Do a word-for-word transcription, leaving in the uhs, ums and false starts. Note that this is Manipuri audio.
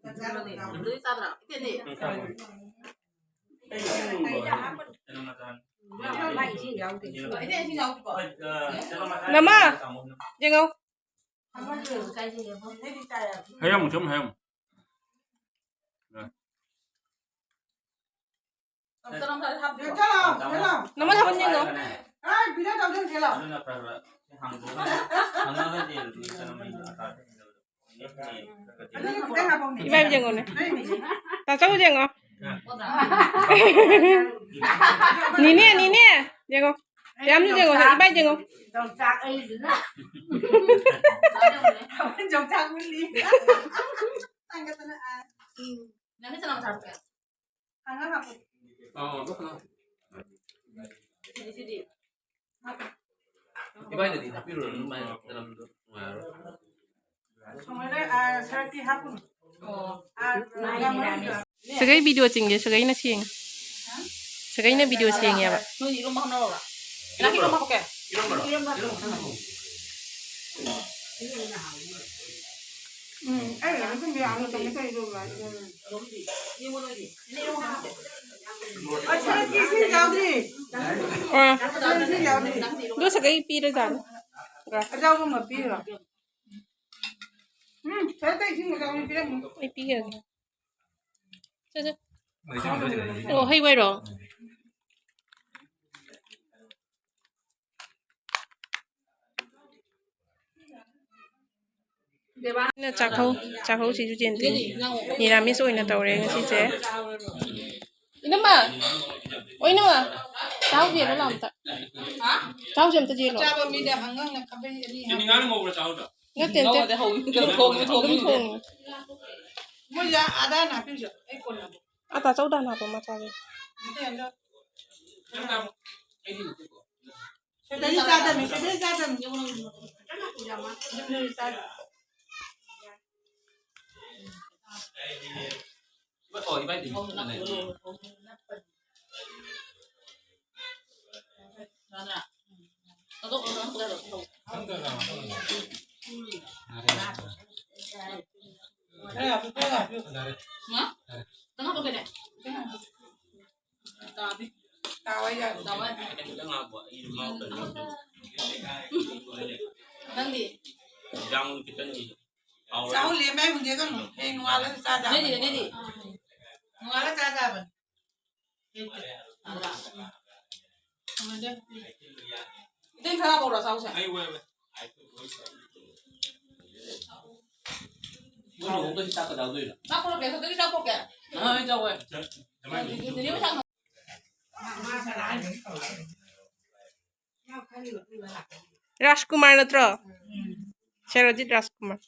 ꯑꯗꯨꯗꯤ ꯆꯥꯗ꯭ꯔꯥ? ꯏꯇꯦꯟꯗꯤ? ꯅꯃꯥ, ꯌꯦꯡꯉꯣ꯫ ꯍꯌꯥꯝ ꯁꯨꯝ ꯍꯌꯥꯝ꯫ ꯅꯃꯥ ꯊꯥꯕꯜ ꯌꯦꯡꯉꯣ꯫ ꯏꯕꯥꯏ ꯌꯦꯡꯉꯣꯅꯦ꯫ ꯇꯥꯆꯧ ꯌꯦꯡꯉꯣ꯫ ꯅꯤꯅꯦ, ꯅꯤꯅꯦ, ꯌꯦꯡꯉꯣ꯫ ꯌꯥꯝ ꯌꯦꯡꯉꯣ, ꯏꯕꯥꯏ ꯌꯦꯡꯉꯣ꯫ ꯌꯣꯡꯆꯥꯛ ꯑꯩꯁꯤꯅ꯫ ꯌꯣꯡꯆꯥꯛ ꯃꯨꯜꯂꯤ꯫ ꯅꯪꯒꯤ ꯆꯅꯝ ꯊꯥꯔꯛꯀꯦ꯫ ꯍꯪꯒꯥꯝ ꯍꯥꯞꯄꯨ꯫ ꯁꯤꯗꯤ, ꯁꯤꯗꯤ꯫ ꯏꯕꯥꯏꯗꯗꯤ ꯍꯥꯞꯄꯤꯔꯨꯔꯅꯨ, ꯃꯥꯏ ꯆꯅꯝꯗꯣ ꯅꯨꯡꯉꯥꯏꯔꯔꯣꯏ꯫ ꯁꯨꯃꯥꯏꯅ, ꯑ, ꯁꯔꯞꯇꯤ ꯍꯥꯞꯄꯨꯅꯨ꯫ ꯑꯣ꯫ ꯑ, ꯁꯥꯒꯩ ꯚꯤꯗꯤꯑꯣ ꯆꯤꯡꯒꯦ, ꯁꯥꯒꯩꯅ ꯁꯦꯡꯉꯦ꯫ ꯁꯥꯒꯩꯅ ꯚꯤꯗꯤꯑꯣ ꯁꯦꯡꯉꯦꯕ꯫ ꯅꯣꯏ ꯏꯔꯣꯝꯕ ꯍꯧꯅꯔꯕ꯭ꯔꯥ? ꯏꯔꯣꯝꯕꯔꯣ? ꯏꯔꯣꯝꯕ ꯍꯥꯞꯄꯛꯀꯦ? ꯏꯔꯣꯝꯕꯔꯣ? ꯏꯔꯣꯝꯕ ꯍꯥꯞꯄꯛꯀꯦ? ꯏꯔꯣꯝꯕ ꯍꯥꯞꯄꯛꯀꯦ? ꯎꯝ, ꯑꯩ ꯑꯗꯨꯝ ꯌꯥꯝꯅ ꯀꯩꯅꯣ ꯇꯧꯔꯤꯗꯣ꯫ ꯎꯝ꯫ ꯏꯔꯣꯝꯕ ꯅꯣꯏꯗꯤ? ꯏꯔꯣꯝꯕ ꯍꯥꯞꯄꯛꯀꯦ? ꯑ, ꯁꯔꯞꯀꯤ ꯏꯁꯤꯡ ꯌꯥꯎꯗ꯭ꯔꯤ꯫ ꯑꯥ꯫ ꯁꯔꯞꯀꯤ ꯏꯁꯤꯡ ꯌꯥꯎꯗ꯭ꯔꯤ꯫ ꯑꯗꯨ ꯁꯥꯒꯩ ꯄꯤꯔꯖꯥꯠꯅꯤ꯫ ꯑꯆꯧꯕ ꯑꯃ ꯄꯤꯔꯣ꯫ ꯎꯝ, ꯁꯔꯞꯇ ꯏꯁꯤꯡ ꯑꯆꯧꯕ ꯄꯤꯔꯝꯃꯨ꯫ ꯑꯩ ꯄꯤꯈ꯭ꯔꯒꯦ꯫ ꯁꯦ, ꯁꯦ꯫ ꯑꯣ, ꯍꯩ ꯋꯥꯏꯔꯣ? ꯑꯩꯅ ꯆꯥꯛꯍꯧ, ꯆꯥꯛꯍꯧꯁꯤꯁꯨ ꯆꯦꯟꯗ꯭ꯔꯤ꯫ ꯅꯤꯔꯥꯃꯤꯁ ꯑꯣꯏꯅ ꯇꯧꯔꯦ ꯉꯁꯤꯁꯦ꯫ ꯏꯅꯝꯃ! ꯑꯣ, ꯏꯅꯝꯃ! ꯆꯥꯛꯍꯧ ꯆꯦꯜꯂꯣ ꯂꯥꯛꯑꯣ ꯑꯝꯇ꯫ ꯆꯥꯛꯍꯧꯁꯦ ꯑꯝꯇ ꯆꯦꯜꯂꯣ꯫ ꯆꯥꯕ ꯃꯤꯗ ꯍꯪꯒꯥꯝꯅ ꯈꯥꯕꯩ ꯑꯅꯤ ꯍꯥꯞꯄ꯫ ꯅꯠꯇꯦ, ꯅꯠꯇꯦ꯫ ꯑꯗꯨꯝ ꯊꯣꯡꯉꯤ꯫ ꯃꯣꯏꯁꯦ ꯑꯗꯥ ꯍꯥꯞꯄꯤꯔꯨꯆꯣ꯫ ꯑꯩ ꯀꯣꯟꯅ ꯍꯥꯞꯄ꯫ ꯑꯇꯥ ꯆꯧꯗ ꯍꯥꯞꯄ ꯃꯆꯥꯒꯤ꯫ ꯅꯠꯇꯦ, ꯑꯗꯣ꯫ ꯁꯤꯗꯩ ꯆꯥꯗꯕꯅꯤ, ꯁꯤꯗꯩ ꯆꯥꯗꯕꯅꯤ꯫ ꯌꯨꯝꯗꯗꯤ ꯆꯥꯗꯦ꯫ ꯃꯥ? ꯀꯅꯥ ꯄꯣꯛꯀꯦꯅꯦ? ꯇꯥꯕꯤ꯫ ꯇꯥꯋꯥꯏ ꯌꯥꯔꯦ꯫ ꯇꯥꯋꯥꯏ꯫ ꯅꯪꯗꯤ? ꯆꯥꯍꯧ ꯂꯦꯝꯃꯦ ꯍꯨꯟꯗꯦ ꯀꯩꯅꯣ꯫ ꯍꯌꯦꯡ ꯅꯣꯡꯉꯥꯜꯂꯒ ꯆꯥ ꯆꯥꯕꯅꯤ꯫ ꯅꯣꯏꯗꯤ, ꯅꯣꯏꯗꯤ? ꯅꯣꯡꯉꯥꯜꯂꯒ ꯆꯥ ꯆꯥꯕꯅꯤ꯫ ꯏꯇꯩ ꯈꯔ ꯄꯧꯔ ꯆꯥꯎꯁꯦ꯫ ꯆꯥꯛ ꯄꯨꯔꯛꯀꯦ, ꯁꯣꯝꯗꯒꯤ ꯆꯥꯛ ꯄꯨꯔꯛꯀꯦ꯫ ꯔꯥꯖꯀꯨꯃꯥꯔ ꯅꯠꯇ꯭ꯔꯣ? ꯁꯦꯔꯣꯖꯤꯠ ꯔꯥꯖꯀꯨꯃꯥꯔ꯫